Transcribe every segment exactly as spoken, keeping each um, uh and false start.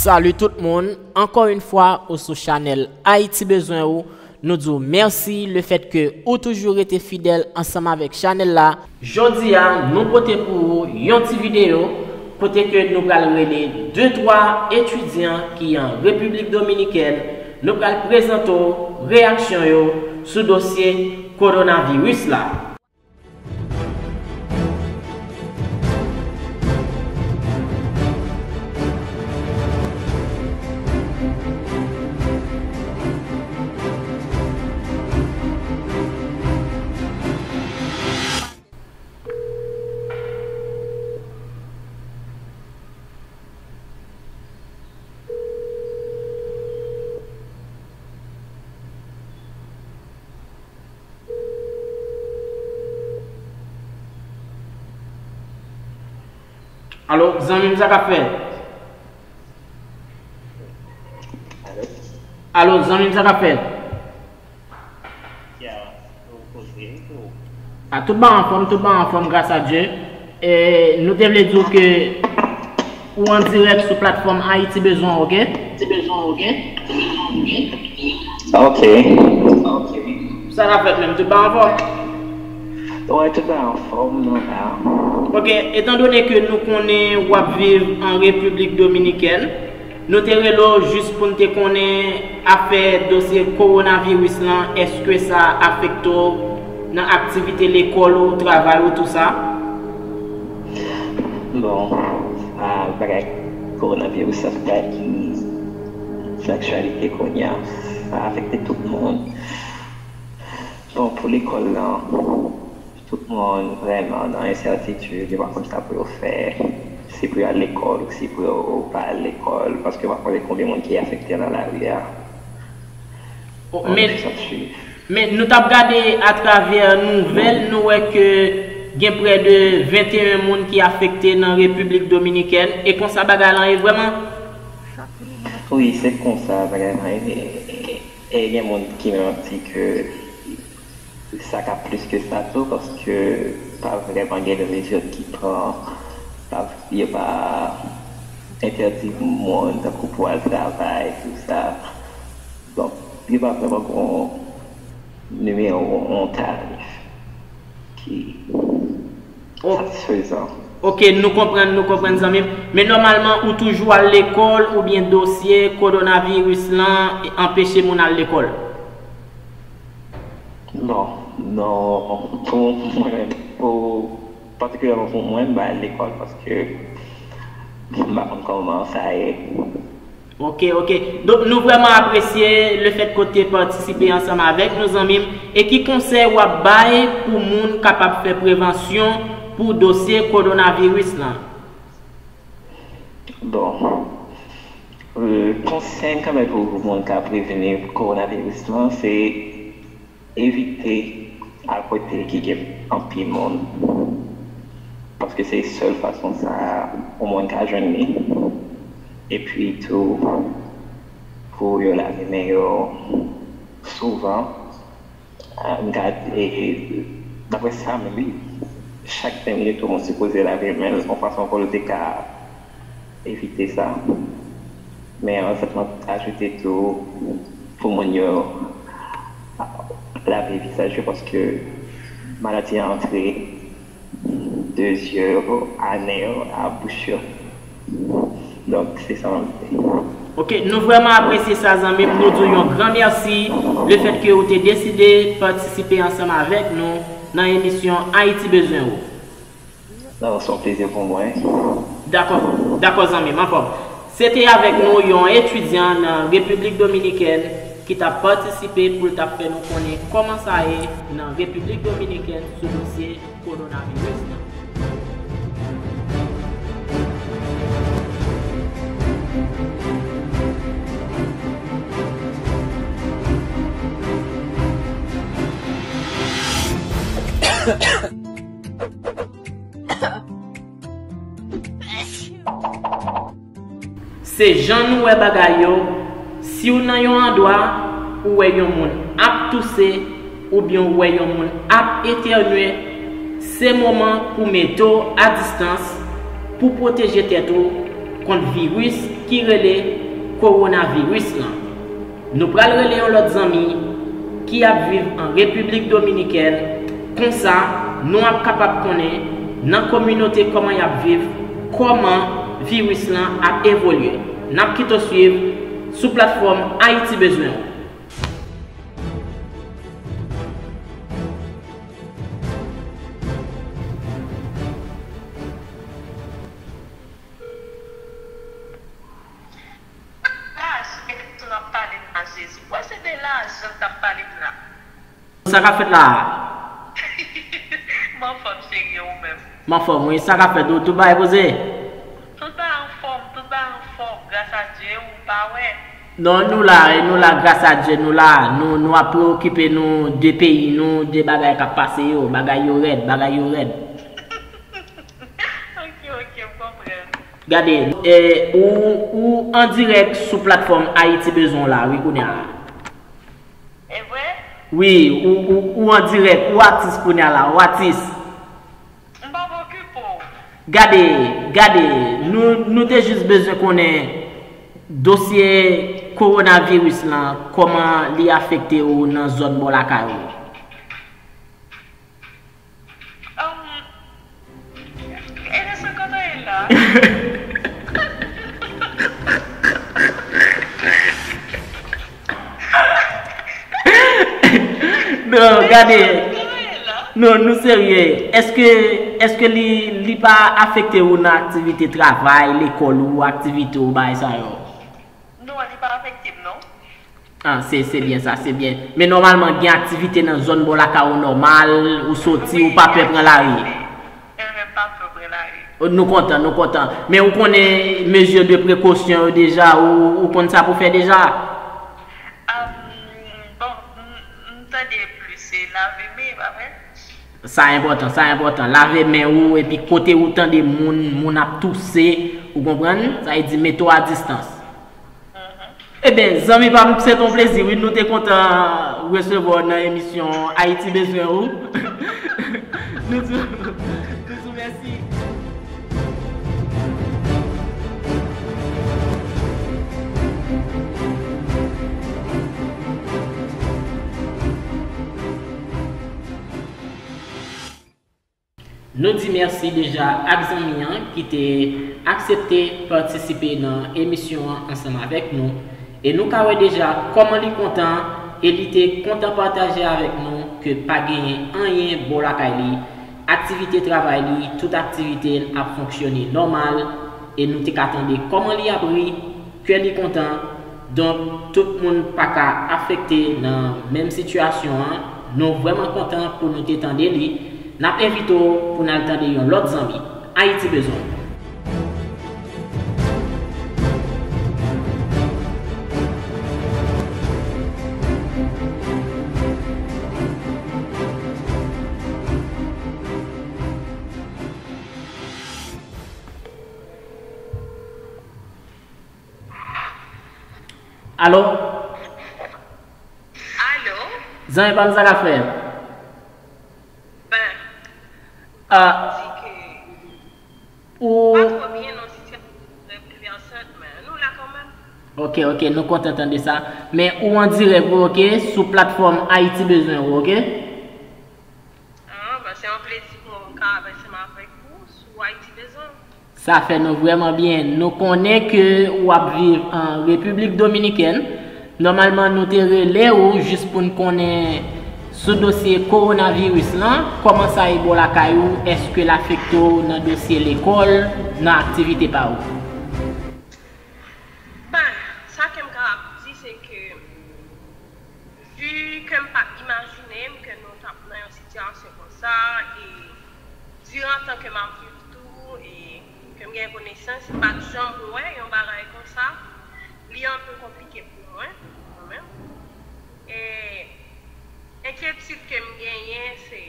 Salut tout moun, ankò yon fwa ou sou chanèl Ayiti Bezwen Ou. Nou di w mèsi lefètke ou toujou rete fidèl ansanm avèk chanèl la. Jodi a, nou pote pou ou yon ti videyo kote ke nou pral rele de twa etidyan ki an Repiblik Dominikèn. Nou pral prezante w reyaksyon yo sou dosye kowonaviris la. Alo, zanmi m, sa k ap fèt? Alo? Alo, zanmi m, sa k ap fèt? Ya, ou koze tou. A, tout bagay anfòm, tout bagay anfòm, gras a Dye. E nou te vle di w ke ou an dirèk sou platfòm Ayiti Bezwen W, oke? Ok. Sa k ap fèt menm? Tout bagay anfòm? Wè, tout bagay anfòm, non, la. Oke, etandone ke nou konnen w ap viv an Repiblik Dominikèn, nou te rele w jis pou n te konnen afè dosye kowonaviris lan, èske sa afekte w nan aktivite lekòl ou, travay ou, tou sa? Bon, sa, bagay kowonaviris sa, se bagay ki nan aktyalite kounye a. Sa afekte tout moun. Bon, pou lekòl lan, tout moun vrèman nan ensètitid, yo pa konn sa pou yo fè, si pou yo al lekòl ou si pou yo pa al lekòl, paske yo pa konnen konbyen moun ki afekte nan lari a. O, men, men nou t ap gade atravè nouvèl, nou wè ke gen prè de venteyen moun ki afekte nan Repiblik Dominikèn, e konsa bagay lan ye vrèman? Wi, se konsa bagay lan ye. E, e, e gen moun ki menm ap di ke sa ka plis ke sa tou, paske pa vrèman gen de mezi ki pran, pa, yo pa entèdi moun tankou pou al travay, tou sa. Donk, yo pa vrèman gen yon nimewo, yon tarif ki satisfezan. Oke, nou konprann, nou konprann, zanmi m. Men nòmalman, ou toujou al lekòl oubyen dosye kowonaviris lan anpeche moun al lekòl? Non, non, pou mwen menm, pou, patikilyèman pou mwen, m pa al lekòl paske m pa konn kòman sa ye. Oke, oke. Donk, nou vrèman apresye lefètke w te patisipe ansanm avèk nou, zanmi m. E ki konsèy w ap bay pou moun kapab fè prevansyon pou dosye kowonaviris lan? Bon, euh, konsèy m ka bay pou moun ka prevni kowonaviris lan, se evite al kote ki gen anpil moun, paske se sèl fason sa yon moun ka jwenn li. Epi tou, pou yo lave men yo souvan. Ah, m ka, e, daprè sa menm, wi, chak ven minit yon moun sipoze lave men l yon fason pou l te ka evite sa. Men ansanm ak ajoute tou pou moun yo lave vizaj yo paske maladi a antre de zye yo a nen yo a bouch yo. Donk, se sa m ap di. Oke, nou vrèman apresye sa, zanmi m. Nou di w yon gran mèsi lefètke ou te deside patisipe ansanm avèk nou nan emisyon Ayiti Bezwen Ou. Non, se yon plezi pou mwen. Dakò, dakò, zanmi m, anfòm. Se te avèk nou yon etidyan nan Repiblik Dominikèn ki t ap patisipe pou l t ap fè nou konnen kòman sa ye nan Repiblik Dominikèn sou dosye kowonaviris la. Se jan nou wè bagay yo, si w nan yon andwa, ou wè yon moun ap touse, oubyen w wè yon moun ap etènye, se moman pou mete w a distans, pou pwoteje tèt ou, kont viris ki rele kowonaviris lan. Nou pral rele yon lòt zanmi ki ap viv an Repiblik Dominikèn, konsa nou ap kapab konnen nan kominote kòman y ap viv, kòman viris lan ap evolye. N ap kite w swiv sou platfòm Ayiti Bezwen w. Lajan n ap pale la, Jezi. Wè, se de lajan n t ap pale la. Sa k ap fèt la a? M anfòm, cheri, e ou menm? M anfòm, wi. Sa k ap fèt? Ou tout bagay poze? Tout bagay anfòm, tout bagay anfòm, gras a Dye, ou pa wè. Non, nou la, e nou la, gras a Dye, nou la. Nou, nou ap preokipe nou de peyi nou, de bagay k ap pase yo. Bagay yo rèd, bagay yo rèd. Ok, ok, m konprann. Gade, e, ou, ou an dirèk sou platfòm Ayiti Bezwen w la, wi, kounye a la. E vre? Wi, ou, ou, ou an dirèk, ou atis kounye a la, ou atis. M p ap okipe w. Gade, gade, nou, nou te jis bezwen konnen dosye kowonaviris lan, kòman li afekte ou nan zòn bò lakay ou. Um, Emerson, kote w ye la? Non, gade. Kote w ye la? Non, nou serye. Èske, èske li, li pa afekte ou nan aktivite travay, lekòl ou, aktivite ou, bagay sa yo? Non, li pa afekte m, non. Ah, se, se byen sa, se byen. Men nòmalman, gen aktivite nan zòn bò lakay ou nòmal, ou soti, ou pa pè pran lari. Wi, gen aktivite. E, men m pa pè pran lari. Oh, nou kontan, nou kontan. Men ou konnen mezi de prekosyon yo deja, ou, ou konn sa pou fè deja? Ah, bon, m, m tande plis se lave men, pa vre? Sa enpòtan, sa enpòtan. Lave men ou, epi kote ou tande moun, moun ap touse, ou konprann? Sa vle di mete w a distans. Ebyen, zanmi pa m, se t on plezi, wi. Nou te kontan resevwa w nan emisyon Ayiti Bezwen ou. Nou di w, nou di w mèsi. Nou di mèsi deja ak zanmi an ki te aksepte patisipe nan emisyon an ansanm avèk nou. E nou ka wè deja kòman li kontan e li te kontan pataje avèk nou ke pa genyen anyen bò lakay li. Aktivite travay li, tout aktivite l ap fonksyone nòmal e nou te ka tande kòman li ap ri. Kè li kontan. Donk, tout moun pa ka afekte nan menm sitiyasyon an. Nou vrèman kontan pou nou te tande li. N ap envite w pou n al tande yon lòt zanmi. Ayiti bezwen w. Alo? Alo? Zanmi pa m, sa k ap fèt? Ben, ah, di ke ou pa twò byen nan sitiyasyon trè boulvèsant, men nou la kanmenm. Ok, ok, nou kontan tande sa. Men ou an dirèk, wi, ok, sou platfòm Ayiti Bezwen ou, ok? Ah, ben, se yon plezi pou mwen ka avè ansanm avèk ou sou Ayiti Bezwen. Sa fè nou vrèman byen. Nou konnen ke w ap viv an Repiblik Dominikèn. Nòmalman, nou te rele w jis pou n konnen sou dosye kowonaviris lan, kòman sa ye bò lakay ou, èske l afekte w nan dosye lekòl, nan aktivite pa ou? Ben, sa ke m kapab di, se ke Vu ke m pa t imajine m ke nou t ap nan yon sitiyasyon konsa, e diran tan ke m ap viv tou, e ke m gen konesans, m pa t janm wè yon bagay konsa. Li anpe konplike pou mwen, kanmenm. E enkyetid ke m genyen, se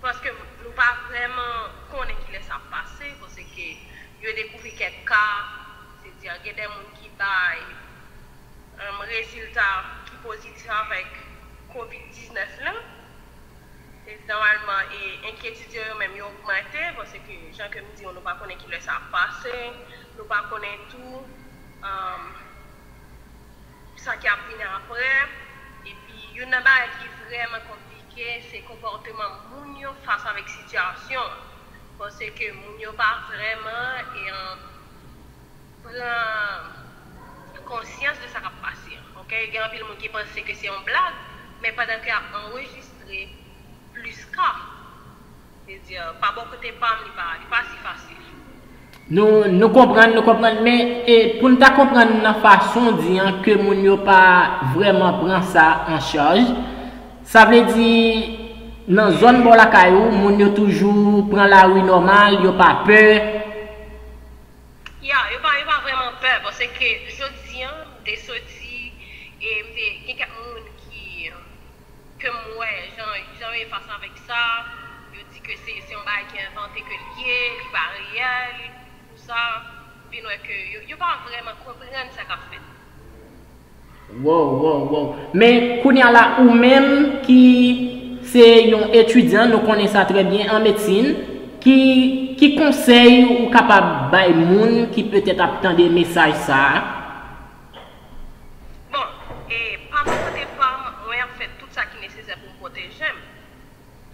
paske nou pa vrèman konnen kilè sa ap pase, paske yo dekouvri kèk ka, se di gen de moun ki bay, em, rezilta ki pozitif avèk kovid diznèf lan. E nòmalman, e enkyetid yo, yo menm, yo ogmante, paske, jan ke m di w, nou pa konnen kilè sa ap pase, nou pa konnen tou, um, sa k ap vini apre. Epi, youn nan bagay ki vrèman konplike, se konpòteman moun yo fas avèk sitiyasyon an. Paske moun yo pa vrèman, e, an, pran konsyans de sa k ap pase an, oke? Gen anpil moun ki panse ke se yon blag, men pandan ke y ap anrejistre plis ka, se di, pa bò kote pa m, li pa, li pa si fasil. Nou, nou konprann, nou konprann, men, e, pou n ta konprann nan fason w di an ke moun yo pa vrèman pran sa an chaj, sa vle di, nan zòn bò lakay ou, moun yo toujou pran lari nòmal, yo pa pè. Ya, yo pa, yo pa vrèman pè, paske jodi an, m te soti, e m te gen kèk moun ki, ke m wè, jan, jan yo ye fas avèk sa, yo di ke se, se yon bagay ki envante ke l ye, li pa reyèl, e tou sa, m vin wè ke yo, yo pa vrèman konprann sa k ap fèt. Wow, wow, wow. Men kounye a la, ou menm ki se yon etidyan, nou konnen sa trè byen, an medsin, ki, ki konsèy ou kapab bay moun ki petèt ap tande mesaj sa a? Bon, e pa bò kote pa m, mwen ap fè tout sa ki nesesè pou m pwoteje m.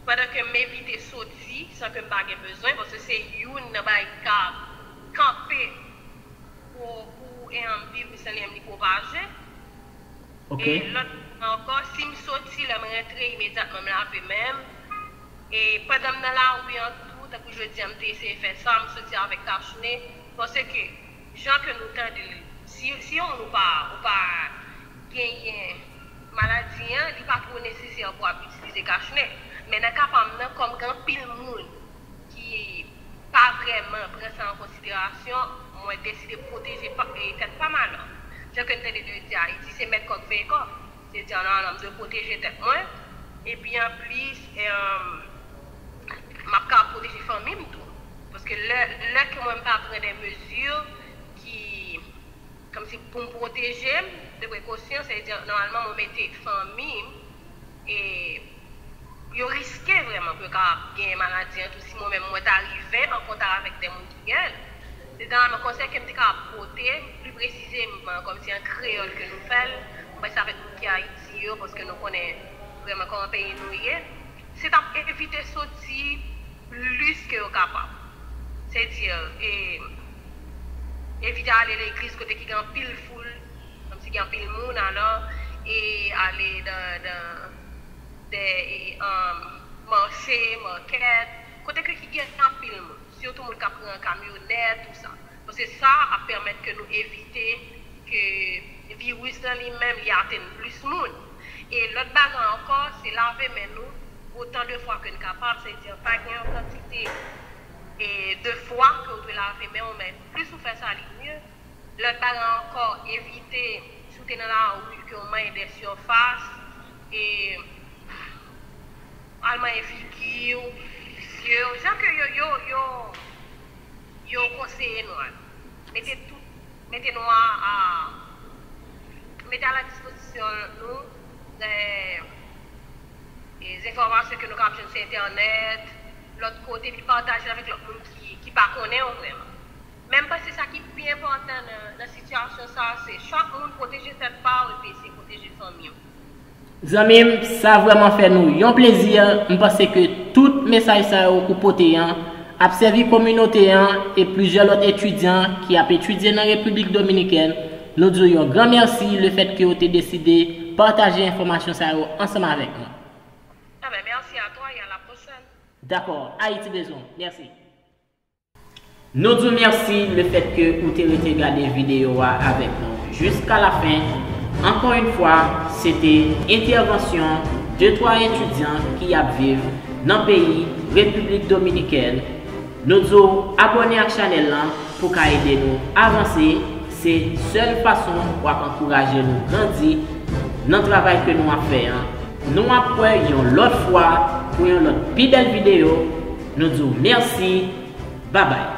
Pandan ke m evite soti san ke m pa gen bezwen, paske se youn nan bagay ki ka kanpe pou, pou, em, viris lan li menm li pwopaje. Ok. E lòt ankò, si m soti, lè m rantre, imedyatman m lave men m. E pandan m nan lari an tou, tankou jodi a, m te eseye fè sa, m soti avèk kachne, paske jan ke nou tande l, si, si yon moun ou pa, ou pa genyen maladi an, li pa twò nesesè pou w ap itilize kachne. Men nan ka pa m nan, kòm gen anpil moun ki pa vrèman pran sa an konsiderasyon, mwen deside pwoteje pa, e, tèt pa m alò. Jan ke n tande yo di Ayiti, se mèt kòk veye kò. Se di, non, non, m dwe pwoteje tèt mwen. Epi anplis, em, m ap ka pwoteje fanmi m tou. Paske lè, lè ke mwen m pa pran de mezi ki, kòmsi pou m pwoteje m de prekosyon, se di, nòmalman, mwen mete fanmi m, e yo riske vrèman pou yo kapab genyen maladi an tou si mwen menm mwen ta rive an kontak avèk de moun ki gen l. Se nòmalman konsèy ke m te kapab pote, pli presizeman, kòmsi an kreyòl ke nou fè l, mwen se avèk moun ki Ayiti yo, paske nou konnen vrèman kòman peyi nou ye, se t ap evite soti plis ke yo kapab. Se di, e, evite ale legliz kote ki gen anpil foul, kòmsi gen anpil moun, alò, e ale nan, nan de, e, um, mache, makèt, kote ke ki gen anpil moun, sitou moun k ap pran kamyonèt, tou sa. Paske sa ap pèmèt ke nou evite ke viris lan li menm li atenn plis moun. E lòt bagay ankò, se lave men nou otan de fwa ke n kapab, se di pa gen yon kantite, e, de fwa ke w dwe lave men w, men plis ou fè sa, li mye. Lòt bagay ankò, evite, si w te nan lari, ke w manyen de sifas, e, al manyen figi w, zye w, jan ke yo, yo, yo, yo konseye nou a. Mete tout, mete nou a, a, mete a la dispozisyon nou, e, e, enfòmasyon ke nou kapab jwenn sou entènèt, lòt kote, epi pataje avèk lòt moun ki, ki pa konnen w vrèman. Men m panse sa ki pi enpòtan nan, nan sitiyasyon sa a, se chak moun pwoteje tèt pa w epi eseye pwoteje fanmi w. Zanmi m, sa vrèman fè nou yon plezi. M panse ke tout mesaj sa yo ou pote an ap sèvi kominote an e plizyè lòt etidyan ki ap etidye nan Repiblik Dominikèn. Nou di w yon gran mèsi lefètke w te deside pataje enfòmasyon sa yo ansanm avèk nou. Ah ben, merci à toi et à la prochaine. Dakò, Ayiti bezwen w. Mèsi. Nou di w mèsi lefètke ou te rete gade videyo a avèk nou jiska lafen. Ankò yon fwa, se te entèvansyon de twa etidyan ki ap viv nan peyi Repiblik Dominikèn. Nou di w abòne ak chanèl lan pou ka ede nou avanse. Se sèl fason w ap ankouraje nou grandi nan travay ke nou ap fè an. Nou ap wè yon lòt fwa pou yon lòt pi bèl videyo. Nou di w mèsi. Babay.